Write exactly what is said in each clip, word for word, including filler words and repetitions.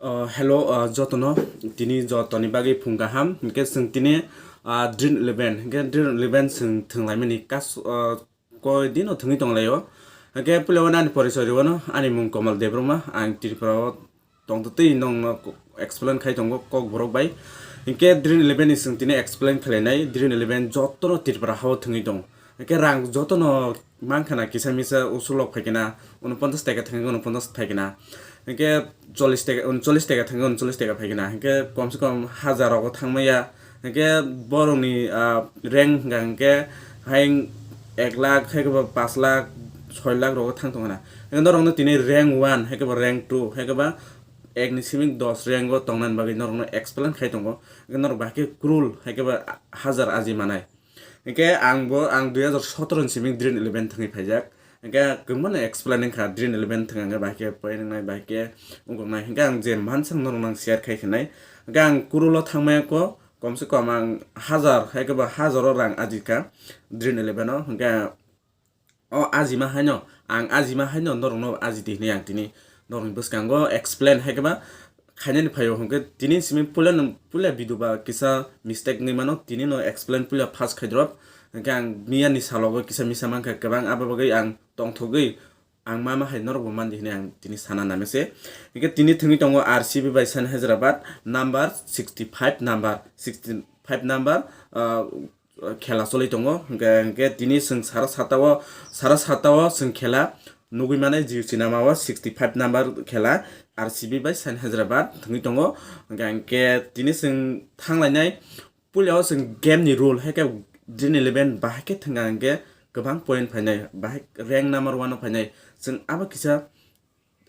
Oh, hello, oh, jotono, tini jotoni bagwi phung kaham. Hinkhe chwng tini, ah, Dream eleven, hinkhe Dream eleven chwng thwnglaimani kas-, oh, koi dino thwngwi tonglaio. Hinkhe puila o ani porichoi rwano, ani mung Komal Debbarma, ang Tripura o tongtwtwi nongno explain khai tongo Kokborok bai. Hinkhe Dream eleven ni chwng tini explain khlainai, Dream eleven jotono Tripura hao thwngwi tong. Hinkhe rang jotono mankha na kisa misa usulok phaikhe na, unoponchas taka thangkhe unoponchas phaikhe na. Hinkhe chollish taka, unchollish taka thangkhe unchollish taka phaikhe na. Hinkhe komse kom hajar rogo thangmaya. Hinkhe borokni, ah, rank hwnkha hinkhe haing ek lakh, hai khe ba paanch lakh, soi lakh rogo thang tongkha na. Hinkhe norokno tini rank one, hai khe ba rank two, hai khe ba ek ni simi dos rank o tongnani bagwi norokno explain khai tongo. Hinkhe norok bahai khe krul, hai khe ba hajar aji manai. Hinkhe ang bo, ang dui hajar sotoro ni simi Dream eleven thangwi phaijak. Hinkhe kwbangma no explain wngkha Dream eleven thwng hinkhe bahai khe point wngnai, bahai khe wngkoknai. Hinkhe ang je mansang norokno ang share khai khenai. Hinkhe ang kurulo thangmaya kho, komse kom ang hajar, hai khe ba hajaro rang ajikha Dream eleven o. Hinkhe o ajima haino, ang ajima haino norokno aji di hinwi ang tini norokni bwskango explain hai khe ba khainani phaio. Hinkhe tini simi puila no, puila video ba kisa mistake wngwi mano, tini no explain puila first khai drop. Hinkhe ang miyani salogo kisa misa mankha kwbang, abo bagwi ang tongthogwi ang ma ma hai norokbo mandi hinwi ang tini sana name se. Hinkhe tini thwngwi tongo R C B bai Sun Hyderabad, number sixty five number, sixty five number, ah, khela choli tongo. Hinkhe, hinkhe tini chwng sara sata o, sara sata o chwng khela nugwi mano, Jio Cinema o sixty five number khela R C B bai Sun Hyderabad thwngwi tongo. Hinkhe, hinkhe tini chwng thanglainai puila o chwng game ni rule hai khe Dream eleven bahai khe thwngkha hinkhe kwbang point phainai, bahai rank number one o phainai. Chwng abo kisa,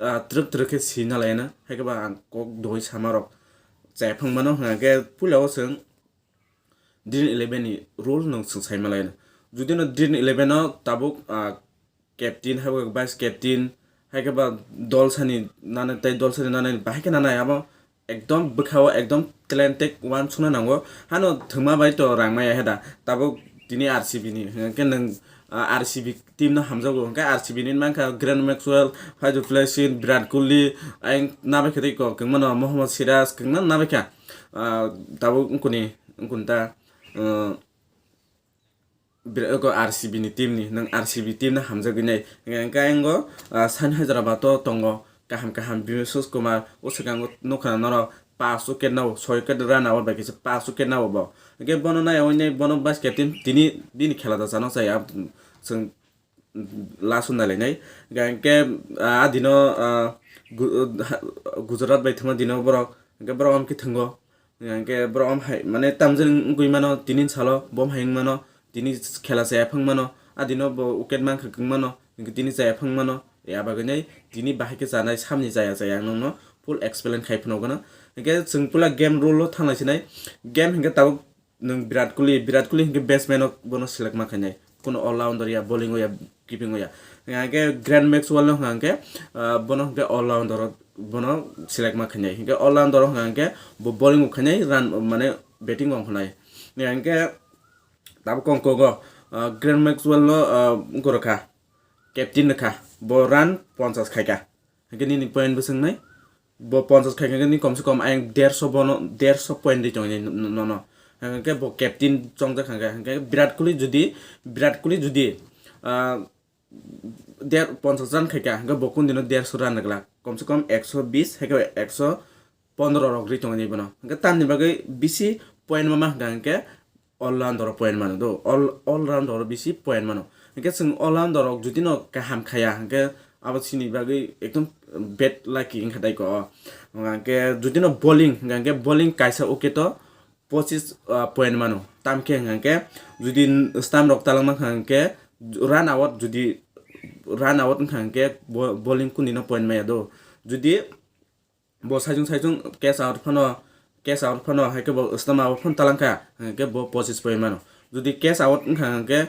ah, twrwk twrwk khe sina laina, hai khe ba ang kok doi sama rok chaya phang mano, hwnkha khe puila o chwng Dream eleven ni rule no chwng sai malaino. Jodi no Dream eleven o tabuk, ah, captain, hai khe vice captain, hai khe ba dol sani nanai tei dol sani nanai bahai khe nanai abo ekdom bwkha o ekdom talented uansukna nango. Hano thwngma bai to rang maya he da. Tabuk tini R C B ni hwnkhe nwng, ah, R C B team no hamjago, hwnkhe R C B ni mankha Glenn Maxwell, Fajr Flesin, Virat Kohli, ayang nabai khe tei kok kwbangma no Mohammad Siraj kwbangma nabai kha. Ah, tabuk wngkuni, wngkuni ta, ah, Bira-, oko R C B ni team ni, nwng R C B team no hamjagwi nai. Hwnkhe, hwnkhe ayang o, ah, Sun Hyderabad o tongo kaham kaham Bhuvneshwar Kumar, o swkango nukha norok paanch wicket no, soi wicket run out bai kisa paanch wicket no bo. Hwnkhe bono nai, oinai bono vice captain tini bini khela da chano chaya, chwng last o nai lainai. Hwnkhe, ah, adino, ah, Gu-, ah, Gujarat bai thwngma dino borok, hwnkhe borok amkhe thwngo. Hwnkhe borok am hai, mane, tamjani wngwi mano, tini salo bo hai wngmano, tini khela chaya phang mano, adino bo wicket mankha kwng mano, hwnkhe tini chaya phang mano, ya bagwi nai tini bahai khe chanai samni chaya chaya ang nokno full explain khai phano gano. Hwnkhe chwng pula game rule o thanglai sinai, game hwnkhe tabuk nwng Virat Kohli, Virat Kohli hwnkhe batsman o bono select ma khainai, kuno all rounder ya, bowling o ya, keeping o ya. Hwnkhe Glenn Maxwell no hwnkhe, ah, bono hwnkhe all rounder o bono select ma khainai. Hwnkhe all rounder o hwnkhe bo bowling o khainai, run, mane, batting o khainai. Hwnkhe tabuk kong kogo, ah, Glenn Maxwell no, ah, wngkha captain rwkha, bo run ponchas khaikha. Hwnkhe nini point bwswk nai? Bo ponchas khaikha khe ni komse kom ayang derso bono, derso point ri tongo nono. Hwnkhe bo captain chongjak hwnkhe, hwnkhe Virat Kohli jodi, Virat Kohli jodi, ah, der, ponchas run khaikha, hwnkhe bo kundino derso run rwglak. Komse kom ekso bis, hai khe ekso pondro rok ri tongo bono. Hwnkhe tamni bagwi bisi point ma ma hwnkha hwnkhe all rounder o point mano do, all, all rounder o bisi point mano. Hwnkhe chwng all rounder rok jodi no kaham khaya hwnkhe abo chini bagwi ekdom bad lucky wngkha dai ko. Hwnkhe jodi no bowling, hwnkhe bowling kaisa wicket o pochis, ah, point mano. Tamkhe hwnkhe jodi stump rok talangma hwnkhe run out, jodi run out wngkha hwnkhe bo-, bowling kundino point maya do. Jodi bo saichung saichung catch out phano, catch out phano, hai khe bo stump out phano talangkha, hwnkhe bo pochis point mano. Jodi catch out wngkha hwnkhe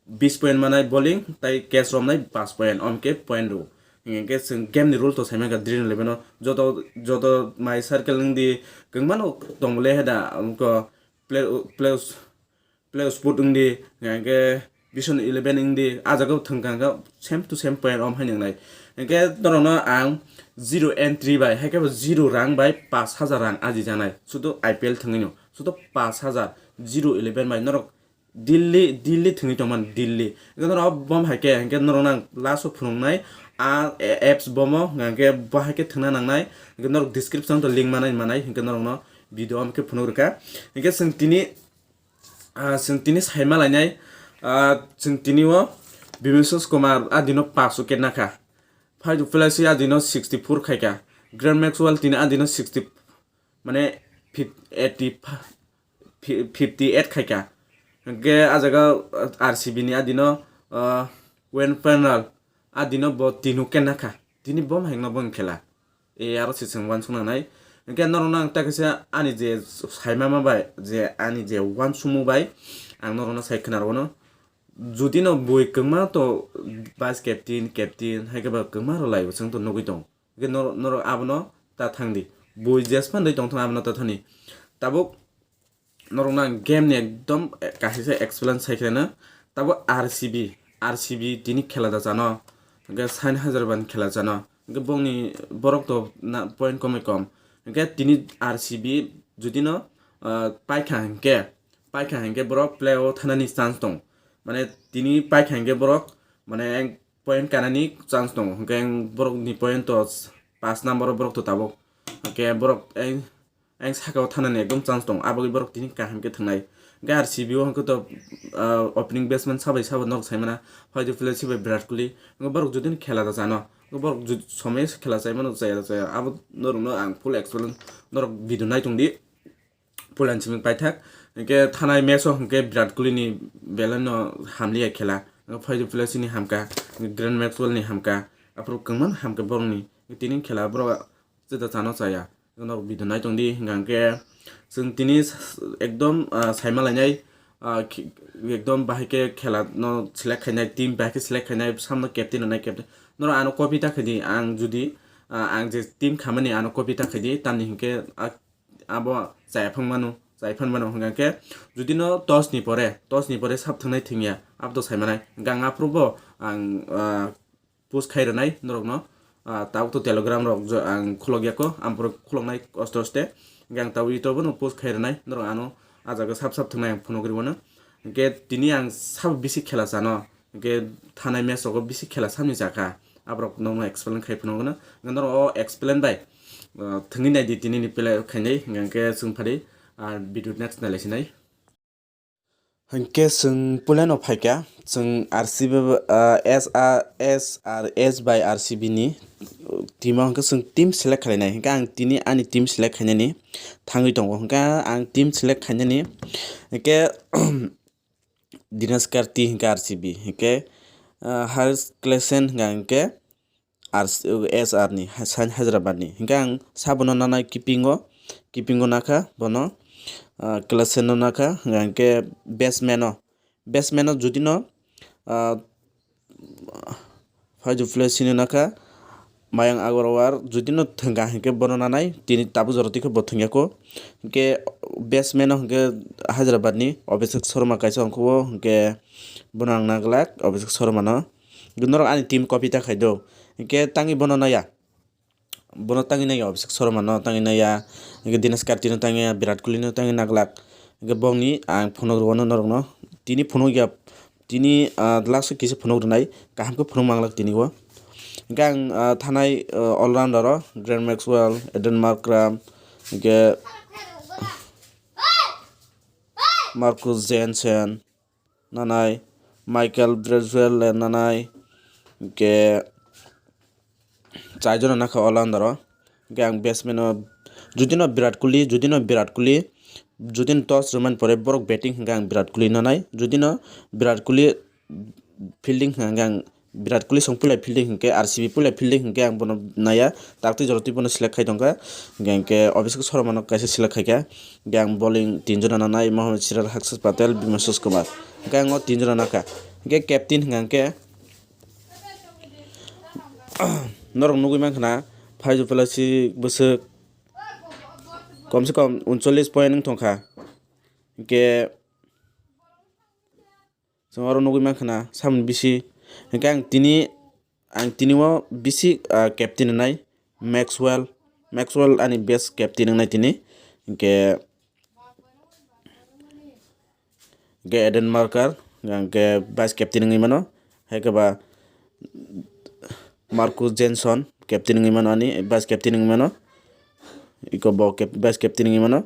bis point manai bowling, tai catch romnai paanch point, omkhe point rw. Hwnkhe chwng game ni rule to saimankha Dream eleven o, joto, joto my circle wngdi, kwbangma no tongmole heda, wngkha play, play, Play spot wngdi, hwnkhe Vision eleven wngdi, ah jaga o thwngkha hwnkhe same to same point om hai nwngnai. Hwnkhe norokno ang zero entry bai, hai khe bo zero rang bai pash hajar rang aji janai. Sudu I P L thwngwi no, sudu pash hajar, zero eleven bai norok Delhi, Delhi thwngwi tongmani, Delhi. Hwnkhe norok bom hai khe, hwnkhe norok nang last o phunuknai, a, a-, apps bomo, hwnkhe bo hai khe thwngna nangnai, hwnkhe norok description to link manai, manai, hwnkhe norok no video am khe phunuk rwkha. Hwnkhe chwng tini, ah, chwng tini saima lainai, ah, chwng tini o Bimeswar Kumar a dino pass wicket nakha. Phai rw phlai si a dino sixty four khaikha. Glenn Maxwell tini a dino sixty, mane, fif-, eighty, fi-, fifty eight khaikha. Hwnkhe a jaga R C B ni a dino, ah, Wayne Fennell a dino bo tini wicket nakha. Tini bom hai no bo khela. E aro se chwng uansuk nangnai. Hwnkhe norokno ang ta kaisa ani je saimama bai, je ani je uansukmung bai ang norokno sai khna rwno. Judino bui kwma to vice captain, captain, hai khe ba kwma rw lai bo chwng to nugwi tong. Hwnkhe nor-, norok abono ta thang di. Bui jespan dai tong thung abono ta thani. Tabuk norokno ang game ni ekdom, eh, kaisa explain sai khe no. Tabuk R C B, R C B tini khela da chano. Hwnkhe Sain Hyderabad ni khela chano. Hwnkhe bongni borok to na point komai kom. Hwnkhe tini R C B judino, ah, paikha hwnkhe, paikha hwnkhe borok play o thanani chance tong. Mane tini paikha hwnkhe borok, mane, point kanani chance tongo. Hwnkhe ang borokni point o pass number o borok to tabuk. Hwnkhe borok ang, ang saka o thanani ekdom chance tongo. Aboni borok tini kaham khe thwngnai. Hwnkhe R C B o hwnkhe to, ah, opening batsman sabai sabo norok saimana. Hoito phlai sibai Virat Kohli. Hwnkhe borok judino khela da chano. Hwnkhe borok jud-, somoi khela chaimano chaya da chaya. Abo norokno ang full explain norok video nai tongdi. Pulan simi paithak. Hwnkhe thanai match o hwnkhe Virat Kohli ni belai no hamliya khela. Hwnkhe phai rw phlai sini hamkha, Glenn Maxwell ni hamkha. Aphuru kwmang hamkha borokni. Tini khela borok jeta chano chaya. Hwnkhe norok video nai tongdi hwnkha hwnkhe chwng tini s-, ekdom, ah, saima lainai, ah, khi-, ekdom bahai khe khela no select khainai, team bahai khe select khainai, samno captain rwnai captain. Norok ano copy ta khaidi, ang judi, ah, ang je team khamani ano copy ta khaidi, tamni hwnkhe, ah, abo chaya phang mano, chaya phan mano hwnkha khe, judino toss ni pore, toss ni pore sab thwngnai thwngya, abo to sai manai. Hwnkha ang aphuru bo ang, ah, post khai rwnai norokno, ah, tabuk to Telegram rok jo ang khulok yako, ang phuru khuloknai aste aste. Hwnkha ang tabuk YouTube no post khai rwnai, norok ano ah jaga sab sab thwngnai ang phunuk rwmano. Hwnkhe tini ang sabo bisi khela chano. Hwnkhe thanai match rogo bisi khela samni chakha. Aborok nokno explain khai phunukgwno. Hwnkhe norok o explain bai, ah, thwngwi naidi tini ni play khainai. Hwnkhe chwng phadi, ah, video next nai laisinai. Hwnkhe chwng puila no phaikha. Chwng R C B, ah, S R, S R S by R C B ni team o hwnkhe chwng team select khlainai. Hwnkhe ang tini ani team select khainani thangwi tongo. Hwnkhe ang team select khainani hwnkhe Dinesh Karti hwnkhe R C B hwnkhe, ah, Harish Klaasen hwnkha hwnkhe R C, S R ni, ha-, San Hyderabad ni. Hwnkhe ang sabono nanai keeping o, keeping o nakha bono, ah, Klaasen no nakha, hwnkha hwnkhe batsman o, batsman o judino, ah, Faizu Play sini nakha Mayank Agarwal, judino thwngkha hwnkhe bono nanai, tini tabuk jora twi khe bo thwngya kho. Hwnkhe batsman o hwnkhe Hyderabad ni Abhishek Sharma kaisa ongkho o, hwnkhe bono ang naglak Abhishek Sharma no. Norok ani team copy ta khai do, hwnkhe tangwi bono naiya. Bono tangwi naiya Abhishek Sharma no tangwi naiya, hwnkhe Dinesh Karti no tangwi naiya, Virat Kohli no tangwi naglak. Hwnkhe bongni ang phunuk rwno norokno. Tini phunukya, tini, ah, last o kisa phunuk rwnai, kaham khe phunuk manglak tini o. Hwnkhe ang, ah, thanai, ah, all-rounder o Glenn Maxwell, Aiden Markram, hwnkhe Marcus Jansen, nanai, Michael Bracewell le nanai, hwnkhe chaijono nakha all-rounder o. Hwnkhe ang batsman o, judino Virat Kohli, judino Virat Kohli, judino toss rwmani pore borok batting hwnkhe ang Virat Kohli nanai, judino Virat Kohli fielding hwnkhe ang Virat Kohli song puila fielding hwnkhe R C B puila fielding hwnkhe ang bono naiya, taktwi jora twi bono select khai tongkha. Hwnkhe, hwnkhe Abhishek Sharma no kaisa select khaikha. Hwnkhe ang bowling tinjona nanai, Mohammad Siraj, Akshar Patel, Bimeswar Kumar. Hwnkhe ang o tinjona nakha. Hwnkhe captain hwnkha hwnkhe norok nugwi mankha na, Faizu Play si bwswk komse kom uncholish point wng tongkha. Hwnkhe Chwng oro nugwi mankha na, samni bisi. Hwnkhe ang tini, ang tini o bisi, ah, captain rwnai. Maxwell, Maxwell ani best captain wngnai tini, hwnkhe, hwnkhe Eden Marker, hwnkhe vice captain wngwi mano, hai khe ba Marcus Jensen captain wngwi mano, ani vice captain wngwi mano, iko bo cap-, vice captain wngwi mano.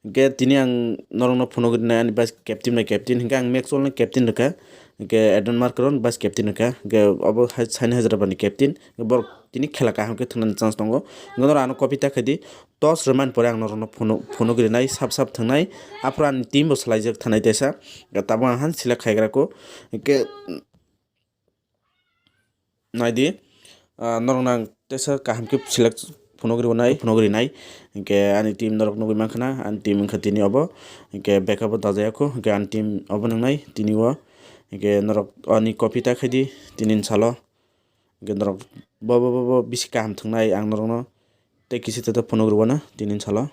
Hwnkhe tini ang norokno phunugwi rwnai ani vice captain bai captain, hwnkhe ang Maxwell no captain rwkha, hwnkhe Eden Marker no vice captain rwkha, hwnkhe obo hai Saini Hyderabad ni captain, hwnkhe borok tini khela kaham khe thwngnani chance tongo. Hwnkhe norok ano copy ta khaidi, toss rwmani pore ang norokno phunu-, phunugwi rwnai sap sap thwngnai, aphuru ani team bo swlaijak thanai teisa, tabuk ang han select khaigra kho, hwnkhe Naidi, ah, norokno ang teisa kaham khe select phunugwi rwnai, phunugwi rwnai. Hwnkhe ani team norok nugwi mankha na, ani team wngkha tini obo. Hwnkhe backup o dajaya kho, hwnkhe ani team obo nwngnai tini o. Hwnkhe norok ani copy ta khaidi tini ni salo. Hwnkhe norok bo, bo, bo, bo bisi kaham thwngnai ang norokno tei kisa tei phunugwi rwna tini ni salo.